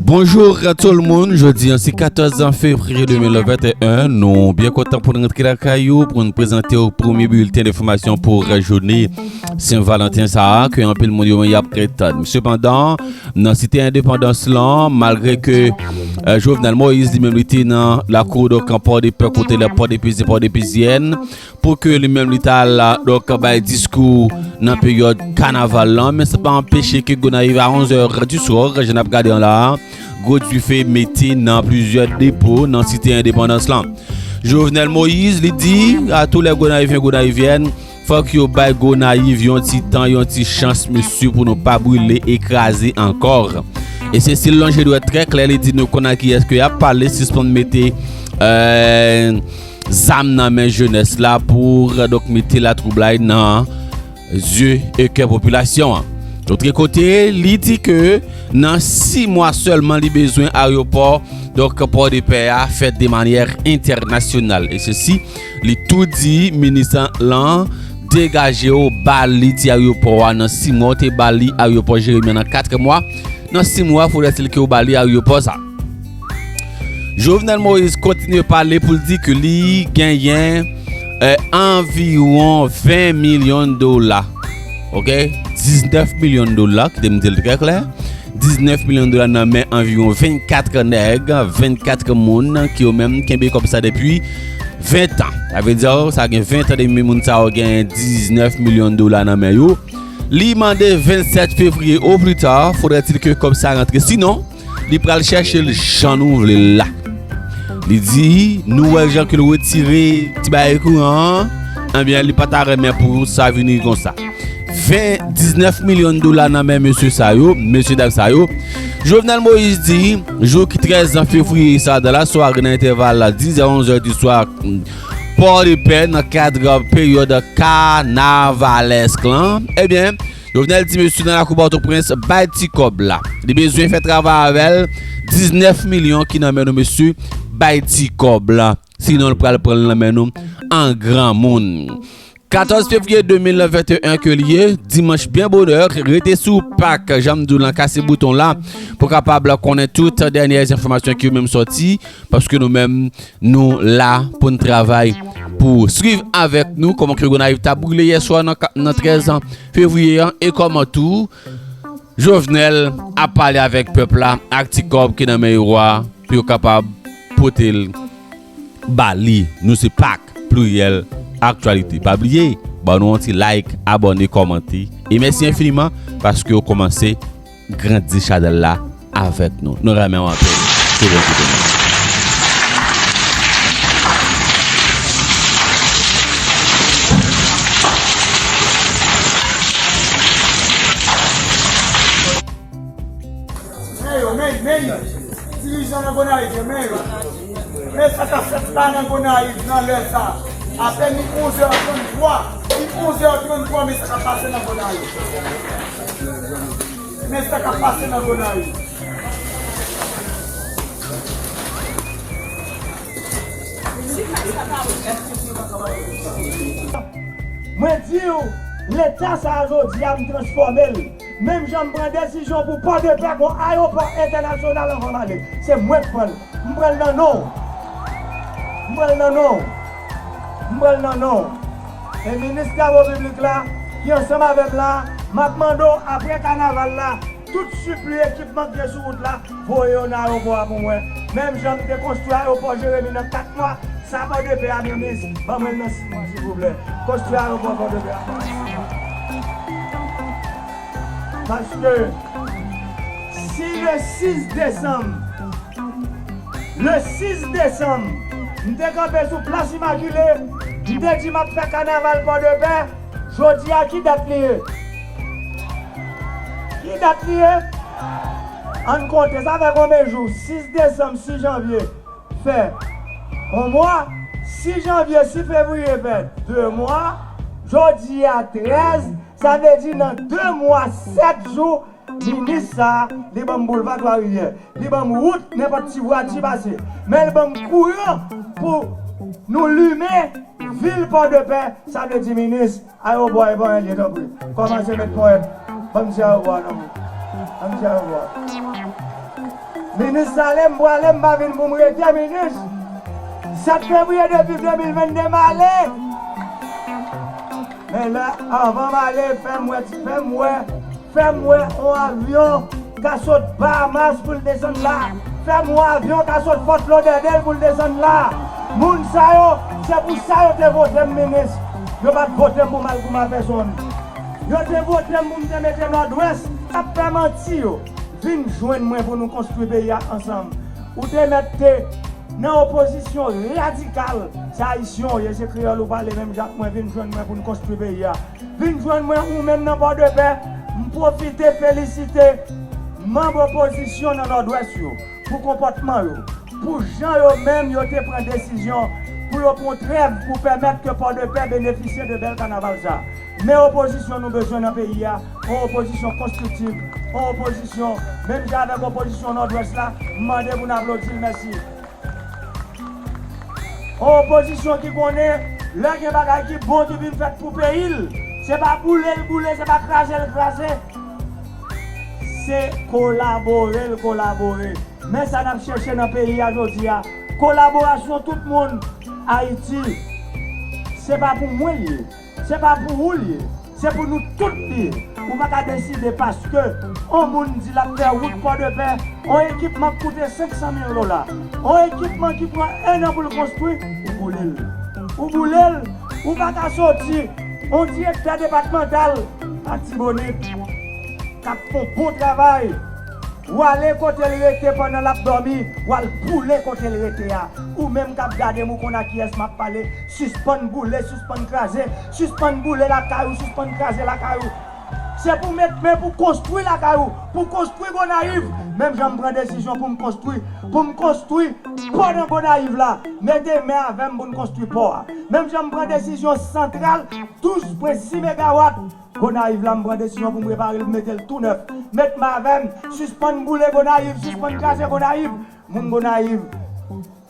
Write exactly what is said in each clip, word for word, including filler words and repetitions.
Bonjou tout moun, jodi an se katòz fevriye de mil venteyen, nou byen kontan pou n rantre lakay ou pou n prezante w premye bilten enfòmasyon pou jounen Sen Valanten sa a ke anpil moun yo y ap ret tann. Sepandan, nan Site Endepandans lan, malgre ke eh, Jovenel Moïse li menm li te nan lakou donk an Pòdepè kote lè Pòdepezen, Pòdepezyèn, pou ke li menm li t al donk bay diskou nan peryòd kanaval lan, men sa pa anpeche ke Gonayiv a onz è di swa, jan n ap gade an la, gwo dife mete nan plizyè depo nan Site Endepandans lan. Jovenel Moïse li di a tou lè Gonayivyen, Gonayivyèn, fòk yo bay Gonayiv yon ti tan, yon ti chans mesye pou nou pa brile e kraze ankò. E Cécile lonje dwèt trè klè, li di nou konn a kiyès ke y ap pale, sispann mete eh, zam nan men jenès la pou donk mete latwoublay nan zye e kè popilasyon an. Lotre kote, li di ke nan sis mwa sèlman li bezwen ayewopò donk Pòdepè a fèt de manyè entènasyonal. E sesi, li tou di minis lan degaje w, ba li ti ayewopò a nan sis mwa, w te ba li ayewopò Jeremi an nan kat mwa, nan sis mwa fodrètil ke w ba li ayewopò sa. Jovenel Moïse kontinye pale pou l di ke li genyen eh, anviwon ven milyon dola. Ok? Diznèf milyon dola, kite m di l trè klè. Diznèf milyon dola nan men anviwon vennkat nèg, vennkat moun ki yo menm kenbe kòb sa depi ven tan. Sa vle di sa gen ven tan depi moun sa yo gen diznèf milyon dola nan men yo. Li mande vennsèt fevriye o pli ta, fodrètil ke kòb sa rantre. Sinon, li pral chèche l jan nou vle l la. Li di, nou wè jan ke l retire ti bagay kouran an, ebyen, li pa ta renmen pou sa vini konsa. Ven, diznèf milyon dola nan men mesye sa yo, mesye dam sa yo. Jovenel Moïse di, jou ki trèz fevriye sa, dans la soirée, nan entèval diz è, onz è di swa, Pòdepè, nan kad peryòd kanavalèsk lan, ebyen, Jovenel di mesye nan lakou Pòtoprens, bay ti kòb la. Li bezwen fè travay avè l, diznèf milyon ki nan men nou mesye, bay ti kòb la. Sinon, l pral pran l nan men nou an granmoun. Katòz fevriye de mil venteyen ke l ye, dimanch byen bonè, rete sou Pak, jan m di w lan, kase bouton la, pou kapab konnen tout dènyè enfòmasyon ki yo menm sòti, paske nou menm, nou la pou n travay pou ou. Swiv avèk nou kòman ke Gonayiv ta brile yè swa nan ka- nan trèz fevriye an e kòman tou Jovenel ap pale avèk pèp la ak ti kòb ki nan men yo a pou yo kapab pote l ba li. Nou se Pak, pliryèl, aktyalite. Pa bliye, ban nou yon ti like, abòne, kòmante. E mèsi enfiniman paske w kòmanse grandi chanèl la avèk nou. Nou renmen w anpil. Ke Bondye beni w. Men yo, men, men yo. Dirijan nan Gonayiv yo, men yo. Men sa k ap fèt la nan Gonayiv nan lè sa. Apèn li onz è tranntwa. Li onz è tranntwa, men sa k ap pase nan Gonayiv. Men sa k ap pase nan Gonayiv. Mwen di w, Leta sa a jodi a, m transfòme l. Menm jan m pran desizyon pou Pòdepè gon ayewopò entènasyonal an Fòmale. Se mwen k pran l. M pran l nan non w. M pran l nan non w. M pran l nan non w. E minis travo piblik la, ki ansanm avè m la, m ap mande w, apre kanaval la, tout sipli ekipman k gen sou wout la, voye yo nan ayewopò a pou mwen. Menm jan m te konstwi ayewopò Jeremi nan kat mwa, sa Pòdepè a, minis, ban mwen l nan sis mwa, silvouplè. Konstwi ayewopò Pòdepè a pou mwen. Paske, si le sis desanm, le sis desanm, m te kanpe sou Plas Imakile, m te di m ap fè kanaval Pòdepè, jodi a, ki dat li ye? Ki dat li ye? Ann konte, sa fè konbyen jou? Sis desanm, sis janvye fè yon mwa, sis janvye, sis fevriye fè de mwa, jodi a trèz, sa vle di nan de mwa, sèt jou, minis sa a, li ban m boulva Twa Rivyè, li ban m wout, nenpòt ti vwati pase, men li ban m kouran pou nou limen vil Pòdepè, sa vle di minis, ayewopò a e pa anyen li ye, tanpri. Kòmanse met ponyèt. Ban m ti ayewopò a, tanpri. Ban m ti ayewopò a. Minis Salé, m prale, m pa vin pou m rete, minis. Sèt fevriye depi de mil vennde, m ale. Men la, anvan m ale, fè m wè, fè m wè, fè m wè yon avyon ka sot Bahamas pou l desann la. Fè m wè yon avyon ka sot Fort Lauderdale pou l desann la. Moun sa yo, se pou sa yo te vote m minis. Yo pa t vote m pou mal pou ma pèsòn. Yo te vote m pou m te mete Nòdwès ap fè manti yo. Vin jwenn mwen pou nou konstwi peyi a ansanm. Ou te mèt te nan opozisyon radikal. Se ayisyen w ye, se kreyòl ou pale menm jan ak mwen, vin jwenn mwen pou n konstwi peyi a. Vin jwenn mwen ou menm nan Pòdepè. M pwofite felisite manm opozisyon nan Nòdwès yo pou konpòtman yo, pou jan yo menm yo te pran desizyon pou yo pran trèv pou pèmèt ke Pòdepè benefisye de bèl kanaval sa. Men opozisyon nou bezwen nan peyi a, yon opozisyon konstriktif, yon opozisyon, menm jan avèk opozisyon Nòdwès la, m mande pou n aplodi l, mèsi. Yon opozisyon ki konnen lè gen bagay ki bon ki vin fèt pou peyi l, se pa boule l boule, se pa kraze l kraze, se kolabore l kolabore. Men sa n ap chèche nan peyi a jodi a, kolaborasyon tout moun. Ayiti, se pa pou mwen l ye. Se pa pou ou l ye, se pou nou tout li ye. Ou pa ka deside paske yon moun di l ap fè wout Pòdepè, yon ekipman k koute senk san mil dola, yon ekipman ki pran en an pou l konstwi, ou boule l. Ou boule l, ou pa ka soti, yon direktè depatmantal, Atibonit, k ap fè yon bon travay, w ale kote l rete pandan l ap dòmi, w al boule kote l rete a. Ou menm k ap gade m, ou konn a kiyès m ap pale. Sispann boule, sispann kraze, sispann boule lakay ou, sispann kraze lakay ou. Se pou met men pou konstwi lakay ou, pou konstwi Gonayiv. Menm jan m pran desizyon pou m konstwi, pou m konstwi pò nan Gonayiv la, mete men avè m pou n konstwi pò a. Menm jan m pran desizyon santral douz pwen sis megawat Gonayiv la, m pran desizyon pou m repare l, pou m mete l tou nèf. Met men avè m, sispann boule Gonayiv, sispann kraze Gonayiv. Moun Gonayiv,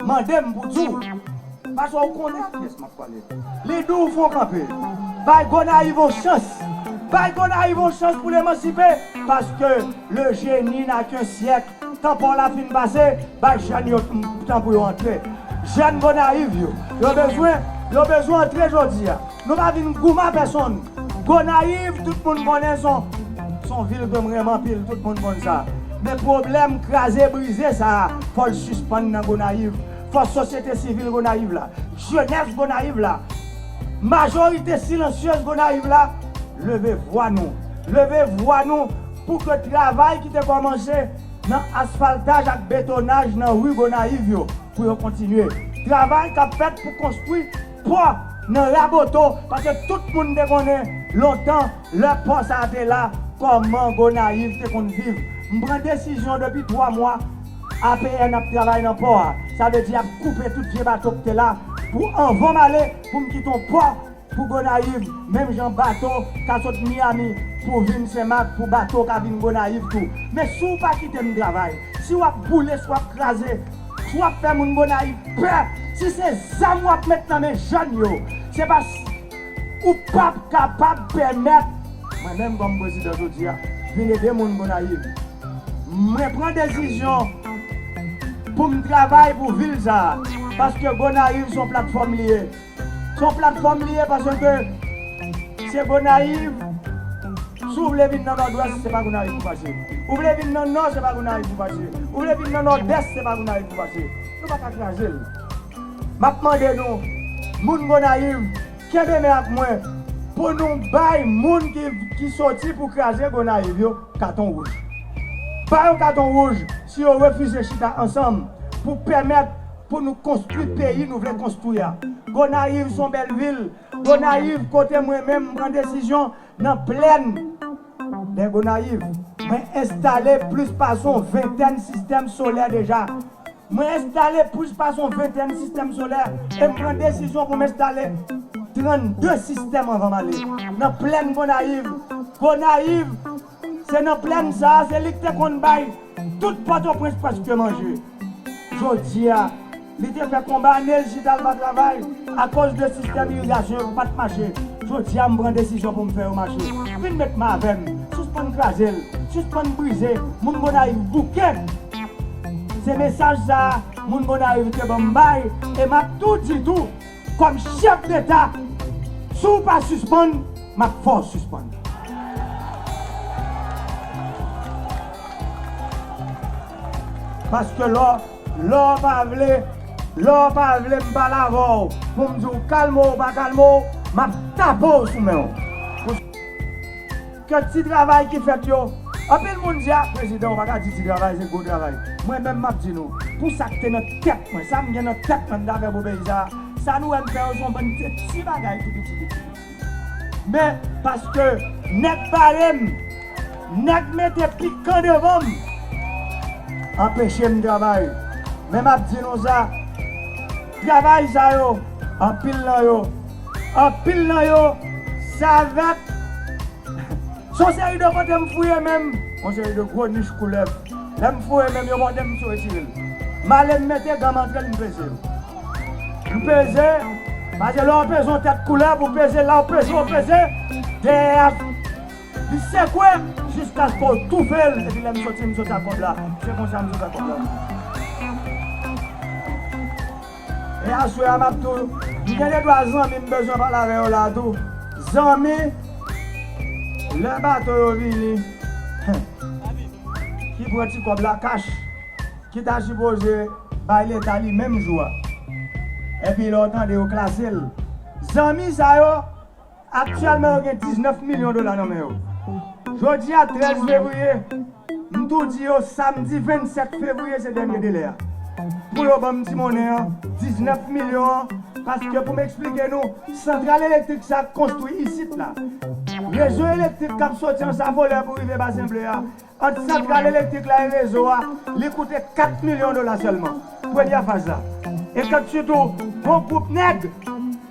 mande m pou di w. Paske w konnen a kiyès m ap pale. Li di w fon kanpe. Bay Gonayiv yon chans. Bay Gonayiv yon chans pou l emansipe. Paske le génie n'a qu'un siècle. Tan pa w la fin pase, bay jèn yo tan pou yo antre. Jèn Gonayiv yo, yo bezwen, yo bezwen antre jodi a. Nou pa vin goumen a pèsonn. Gonayiv, tout moun konnen se yon, se yon vil ke m renmen anpil, tout moun konn sa. Men pwoblèm kraze brize sa a, fò l sispann nan Gonayiv. Fò sosyete sivil Gonayiv la, jenès Gonayiv la, majorite silansyez Gonayiv la, leve vwa nou. Leve vwa nou pou ke travay ki te kòmanse nan asfaltaj ak betonaj nan ri Gonayiv yo, pou yo kontinye. Travay k ap fèt pou konstwi pò nan Raboto, paske tout moun te konnen lontan lè pò sa a te la, kòman Gonayiv te konn viv. M pran desizyon depi twa mwa, A P N ap travay nan pò a. Sa vle di y ap koupe tout vye bato k te la pou anvan m ale, pou m kite yon pò pou Gonayiv, menm jan bato ka sot Miami pou vin Senmak, pou bato ka vin Gonayiv tou. Men si w pa kite m travay, si w ap boule, si w ap kraze, si w ap fè moun Gonayiv pè, si se zam w ap met nan men jèn yo, se pa, ou p ap kapab pèmèt mwen menm kòm prezidan jodi a vin ede moun Gonayiv. Mwen pran desizyon pou m travay pou vil sa a, paske Gonayiv se yon platfòm li ye. Se yon platfòm li ye paske se Gonayiv. Si w vle vin nan Nòdwès, se pa Gonayiv pou pase. Ou vle vin nan Nò, se pa Gonayiv pou pase. Ou vle vin nan Nòdès, se pa Gonayiv pou pase. Nou pa ka kraze l. M ap mande nou, moun Gonayiv, kenbe men ak mwen pou nou bay moun ki, ki soti pou kraze Gonayiv yo katon wouj. Bay yon katon wouj si yo refize chita ansanm pou pèmèt pou nou konstwi peyi nou vle konstwi a. Gonayiv se yon bèl vil. Gonayiv, kote mwen menm, m pran desizyon nan plèn dè Gonayiv. Mwen enstale plis pase yon ventèn sistèm solè deja. Mwen enstale plis pase yon ventèn sistèm solè e m pran desizyon pou m enstale trannde sistèm anvan m ale. Nan plèn Gonayiv, Gonayiv, se nan plèn sa a, se li k te konn bay tout Pòtoprens prèske manje. Jodi a, li te fè konba ane l chita l pa travay akoz de sistèm irigasyon yo ki pa t mache. Jodi a, m pran desizyon pou m fè yo mache. Vin met men avè m, sispann kraze l, sispann brize moun Gonayiv bouke. Se mesaj sa a, moun Gonayiv te ban m bay, e m ap tou di tou, kòm chèf deta, si w pa sispann, m ap fè w sispann. Paske lè w, lè w pa vle, lè w pa vle m pale avè w, pou m di w kalme w ou pa kalme w, m ap tape w sou men w. Ke ti travay ki fèt yo. Anpil moun di, "A, prezidan, ou pa ka di ti travay, se gwo travay." Mwen menm, m ap di nou, pou sa k te nan tèt mwen, sa m gen nan tèt mwen, m ta fè pou peyi sa a, sa nou wè m fè yo, se yon bann ti, ti bagay tou piti, piti. Men, paske nèg bare m, nèg mete pikan devan m, anpeche m travay. Men m ap di nou sa, travay sa yo, anpil nan yo, anpil nan yo, se avèk Se yon seri de kote m fouye men m, yon seri de gwo nich koulèv. Lè m fouye men m, yo mòde m, m sou retire l. M ale m mete gan m antre l, m peze yo. M peze, paske lè w peze yon tèt koulèv, ou peze la, ou peze, ou peze, dèyè a, li sekwe, jiskaske w toufe l, epi lè m soti, m soti ak kòb la. Se konsa m soti ak kòb la. E aswè a, m ap tou, m gen de twa zanmi m bezwen pale avè yo la tou. Zanmi, lè bato yo vini, ki pran ti kòb la kach, ki ta sipoze bay Leta li menm jou a. Epi lè w tande yo klase l. Zanmi sa yo, aktyèlman, yo gen diznèf milyon dola nan men yo. Jodi a, trèz fevriye, m tou di yo, samdi vennsèt fevriye, se dènye delè a. Pou yo ban m ti monnen an, diznèf milyon an, paske pou m eksplike nou, santral elektrik sa k konstwi isit la, rezo elektrik k ap soti Ansafolè pou rive Basen Ble a, ant santral elektrik la e rezo a, li koute kat milyon dola sèlman. Premyè faz la. E kèt sitou, gon gwoup nèg,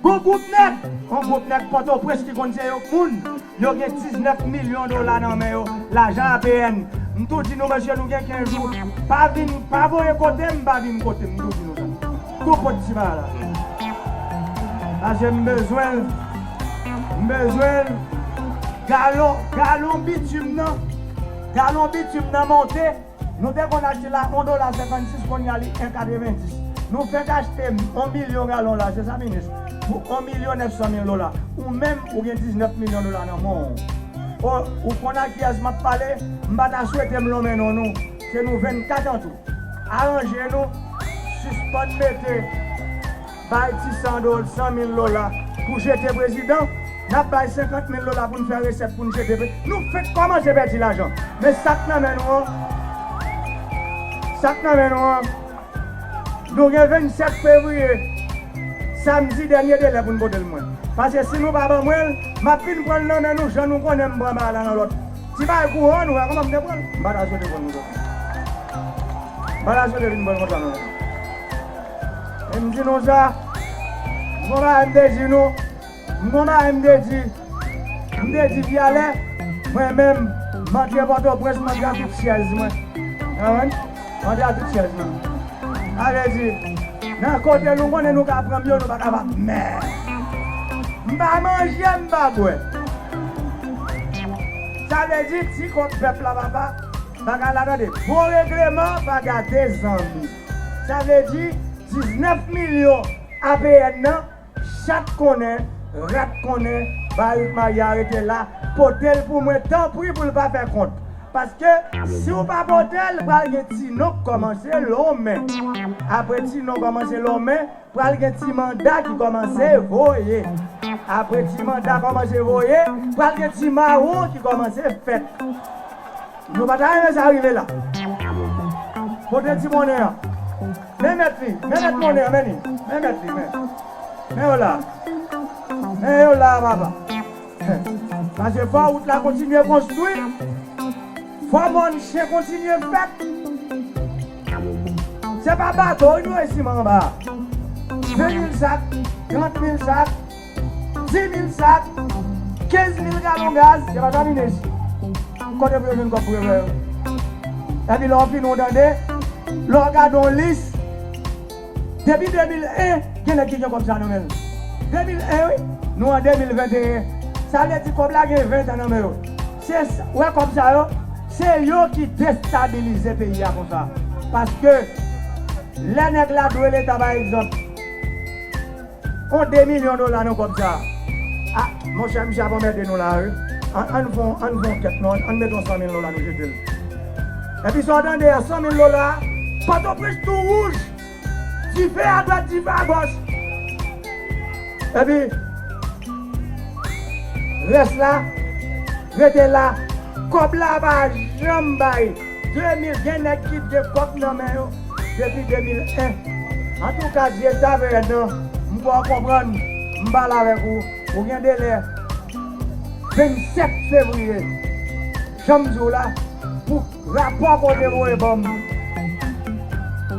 gon gwoup nèg, gon gwoup nèg Pòtoprens ki konn se yo k moun, yo gen diznèf milyon dola nan men yo, lajan A P N. M tou di nou, mesye, nou gen kenz jou. Pa vin, pa voye kote m, pa vin kote m, m tou di nou sa. Tou pot ti bagay la. Paske m bezwen l, m bezwen l. Galon, galon bitim nan, galon bitim nan monte. Nou te konn achte l a yon dola senkannsis, kounye a li en katrevenndis. Nou fenk achte yon milyon galon la, se sa, minis? Pou yon milyon nèf san mil dola. Ou menm, ou gen diznèf milyon dola nan men w. O, ou konn a kiyès m ap pale? M pa ta swete m lonmen non nou. Se nou vennkat an tou. Aranje nou, sispann mete bay ti san dola, san mil dola pou jete prezidan, n ap bay senkant mil dola pou n fè resèt pou n jete pre-, nou fenk kòmanse pèdi lajan. Men sa k nan men nou an, sa k nan men nou an, nou gen vennsèt fevriye, samdi dènye delè pou n pote l mwen. Paske si nou pa ban mwen l, m ap vin pran l nan men nou, jan nou konnen m pran bagay la nan lòt. Ti bagay kouran, nou wè kòman m te pran l. M pa ta swete pran l konsa. M pa ta swete vin pran l konsa non. E m di nou sa, m gon bagay m te di nou, m gon bagay m te di, m te di Vyalè, mwen menm, m antre Pòtoprens, m antre ak tout chèz mwen. Konprann? M antre ak tout chèz mwen. Sa vle di, nan kote nou konnen nou ka pran m yo, nou pa kapab. Men, m pa manje, m pa bwè. Sa vle di, ti kòb pèp la, papa, bagay la, tande, bon regleman, pa gate zanmi. Sa vle di, diznèf milyon A P N nan, chat konnen, rat konnen, Barik Maya rete la, pote l pou mwen, tanpri pou l pa fè kont. Paske, si w pa pote l, pral gen ti non k kòmanse lonmen. Apre ti non kòmanse lonmen, pral gen ti manda ki kòmanse voye. Apre ti manda kòmanse voye, pral gen ti mawon ki kòmanse fèt. Nou pa ta renmen sa rive la. Pote ti monnen an. Men mèt li, men mèt monnen an, men li. Men mèt li, men. Men yo la. Men yo la, papa. Paske fò wout la kontinye konstwi. Fò mòn chen kontinye fèt. Se pa bato wi nou resi anba. Ven mil sak, trant mil sak, di mil sak, kenz mil galon gaz, se pa sa, minis? Kote pou yo jwenn kòb pou yo fè yo? Epi lè w fini, w tande, lè w gade yon lis, depi de mil en, gen nèg ki gen kòb sa nan men l. De mil en, wi, nou an de mil venteyen. Sa vle di kòb la gen ven tan nan men yo. Se sa, w wè kòb sa yo, se yo ki destabilize peyi a konsa. Paske Lè nèg la dwe Leta, pa egzanp, yon de milyon dola nan kòb sa a. A, monchè, misye ap anmède nou la, wi. Ann, ann fè yon, ann fè yon kèt, non, ann mete yon san mil dola, nou jete l. Epi sa w tande a, san mil dola, Pòtoprens tou wouj. Dife adwat, dife agòch. Epi, rès la, rete la, kòb la pa janm bay. De mil, gen nèg ki gen kòb nan men yo depi de mil en. Antouka, Dye Tavèn nan, m kwè w konprann, m pale avèk ou, ou gen delè vennsèt fevriye, jan m di w la, pou rapò ke w te voye ban m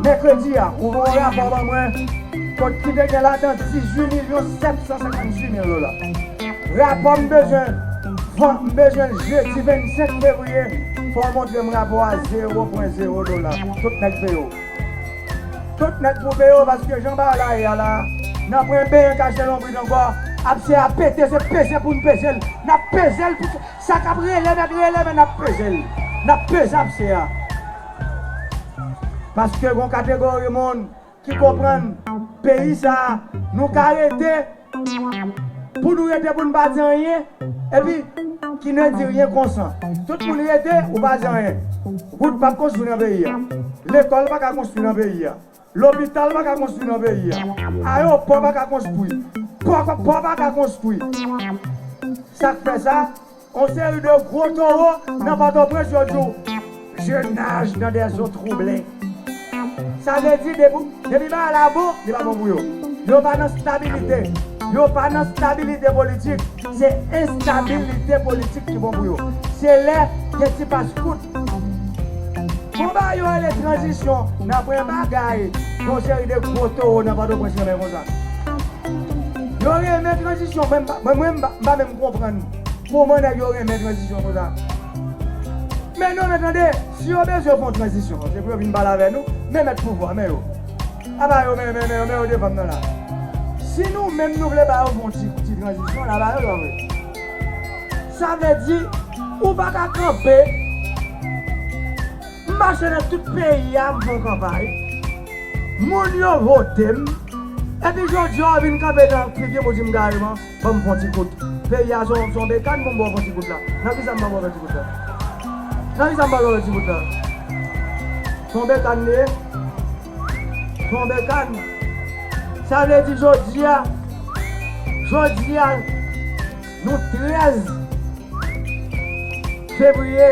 mèkredi a, ou voye yon rapò ban mwen, kot ki te gen ladan dizuit milyon sèt san senkann uit mil dola. Rapò m bezwen, van-, m bezwen l jedi vennsenk fevriye, fò w montre m rapò a zewo pwen zewo dola. Tout nèg peye w. Tout nèg pou peye w, paske jan bagay la ye a la, n ap pran benyen kache lonbrit ankò, apse a pete, se peze pou n peze l. N ap peze l pou sa k ap rele mèt rele, men n ap peze l. N ap peze apse a. Paske gon kategori moun ki konprann peyi sa a, nou ka rete pou nou rete pou n pa di anyen, epi qui ne dit rien consent. Tout moun rete, ou pa di anyen. Wout p ap konstwi nan peyi a. Lekòl pa ka konstwi nan peyi a. Lopital pa ka konstwi nan peyi a. Ayewopò pa ka konstwi. Pò, pò pa ka konstwi. Sa k fè sa? Yon seri de gwo towo nan Pòtoprens, yo di w, je nage dans des eaux troublées. Sa vle di, depi, depi bagay la bon, li pa bon pou yo. Yo pa nan stabilite. Yo pa nan stabilite politik. Se enstabilite politik ki bon pou yo. Se lè gen ti pas kout. Bon, bagay yo rele tranzisyon, nan pwen bagay, yon seri de gwo towo nan Pòtoprens renmen konsa. Yo renmen tranzisyon, mwen, mwen, mwen, m pa, m pa menm konprann kòman nèg yo renmen tranzisyon konsa. Men non, men tande, si yo bezwen fè yon tranzisyon, se pou yo vin pale avè nou, men mèt pouvwa, men yo. Apa yo, men, men, men, men yo devan m nan la. Si nou menm nou vle ba yo fè yon ti, ti tranzisyon, la ba yo, yo vre. Sa vle di, ou pa ka kanpe. M mache nan tout peyi a, m fè yon kanpay. Moun yo vote m. Epi jodi a, w vin kanpe nan figi m, ou di m kareman, ban m fè yon ti kout. Peyi a se yon, se yon bekann, ban m ba w fè yon ti kout la. Nan kisa m ba w fè yon ti kout la? Nan kisa m ba w fè yon ti kout la? Se yon bekann li ye. Se yon bekann. Sa vle di jodi a, jodi a, nou trèz fevriye,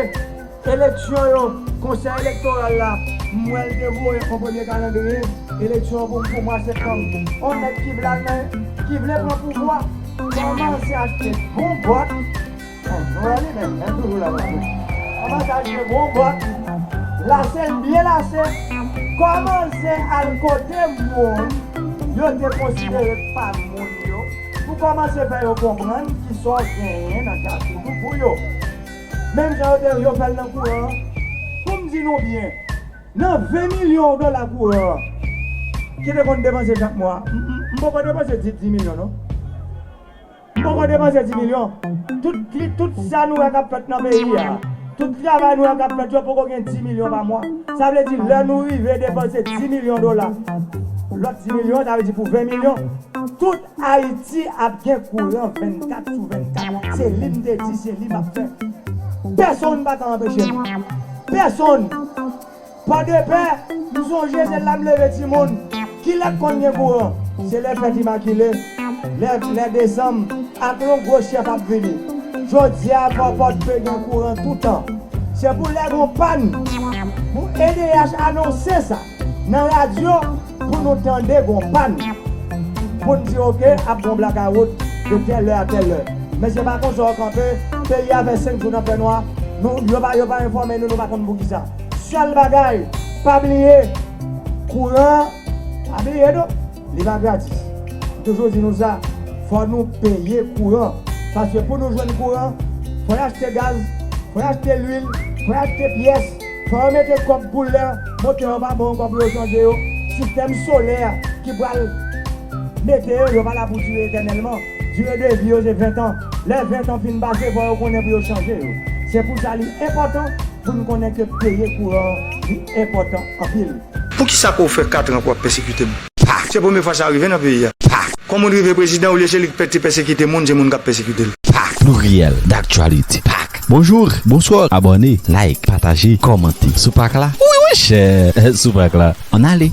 eleksyon yo, konsèy elektoral la, m wè l te voye yon premye kalandriye eleksyon pou, pou mwa septanm. On nèg ki vle al nan, ki vle pran pouvwa, kòmanse achte bon bòt. Nou wè li menm, menm toujou la, menm. Kòmanse achte bon bòt, lase l byen lase, kòmanse al kote moun yo te konsidere pa moun yo, pou kòmanse fè yo konprann kisa w genyen nan kafou nou pou yo. Menm jan yo te, yo fè l nan kouran an. Pou m di nou byen, nan ven milyon dola kouran an, ki te konn depanse chak mwa, m, m, m poko depanse dis, dis milyon, non. M poko depanse dis milyon. Tout kli, tout sa nou wè k ap fèt nan peyi a, tout travay nou wè k ap fèt, yo poko gen dis milyon pa mwa. Sa vle di, lè nou rive depanse dis milyon dola, lòt dis milyon, sa vle di pou ven milyon. Tout Ayiti ap gen kouran vennkat sou vennkat. Se li m te di, se li m ap fè. Pèsonn pa ka anpeche m. Pèsonn. Pòdepè, m sonje se la m leve timoun. Kilè k konn gen kouran? Se lè fèt Imakile, lè, lè desanm, ak lon gwo chèf ap vini. Jodi a, fò Pòdpè gen kouran toutan. Se pou lè gon pàn, pou E D H anonse sa nan radyo, pou nou tande gon pàn, pou n di, oke, ap gon blakawout de tèl lè a tèl lè. Men se pa konsa w kanpe, peyi a fè senk jou nan fènwa, nou, yo pa, yo pa enfòme nou, nou pa konn poukisa. Sèl bagay, pa bliye, kouran, pa bliye non, li pa gratis. M toujou di nou sa, fò nou peye kouran. Paske pou nou jwenn kouran, fò y achte gaz, fò y achte lwil, fò y achte pyès, fò yo mete kòb pou lè motè yo pa bon ankò pou yo chanje yo. Sistèm solè ki pral mete yo, yo pa la pou dire etènèlman. Dire de vi yo se ven tan. Lè ven tan fin pase, fò yo konnen pou yo chanje yo. Se pou sa li enpòtan pou n konnen ke peye kouran an, li enpòtan anpil. Poukisa ke w fè kat an ke w ap pèsekite m? Pak. Se premye fwa sa rive nan peyi a. Pak. Kon moun rive prezidan, olye se li ki pè- te pèsekite moun, se moun k ap pèsekite l. Pak. Pluriel d'actualité. Pak. Bonjour, bonsoir, abòne, like, pataje, kòmante. Sou pak la? Wi, wi, chè. Sou pak la. Ann ale.